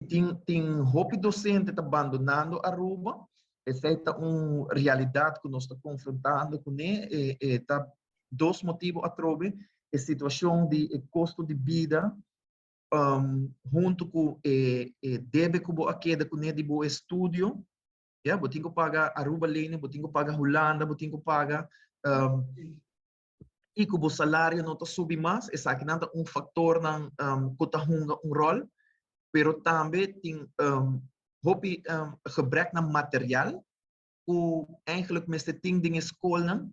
Tin hopi docente ta abandonando Aruba. Esey ta un realidad cu nos ta confrontando cune. E ta dos motibo atrobe: e situacion di e costo di bida hunto cu e debe cu bo a keda cune di bo estudio. Ja, bo tin cu paga Aruba lening, bo tin cu paga Hulanda, bo tin cu paga y cu bo salario no ta subi mas, esakinan ta un factornan cu ta hunga un rol, pero tambe tin hopi gebrek na material cu eigenlijk mester tin den scolnan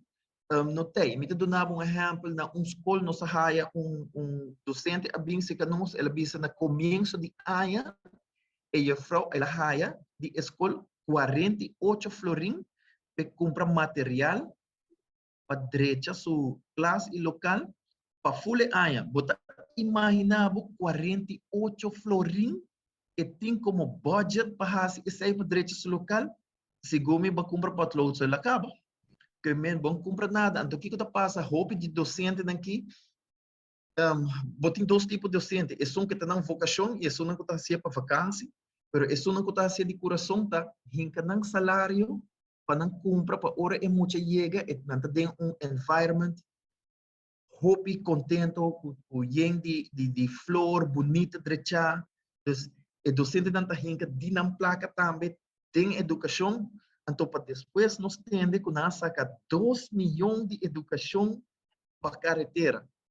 no t'ey. Mi ta duna un ehempel: na un scol nos a haya un docente a bin cerca nos, el a bisa na comienso di aña e juffrouw el a haya di scol 48 florin pa cumpra material pa drecha su klas y local pa full aña. Bo ta imagina bo 48 florin e tin como budget pa hasi esey pa drecha su local? Segun mi, bo a cumpra potlood so el a caba. Ke men bo n' cumpra nada. Anto kico ta pasa? Hopi di docentenan aki, bo tin dos tipo di docente: esun cu ta nan vocacion y esun cu ta haciendo pa vakantie, pero esun cu ta haciendo di curason ta hinca nan salario pa nan cumpra pa ora e mucha yega e nan ta den un environment hopi contento cu yen di flor bunita drecha. Dus e docentenan ta hinca di nan placa tambe den educacion. Anto pa despues nos tende cu nan a saca 2 miyon di educacion pa caretera.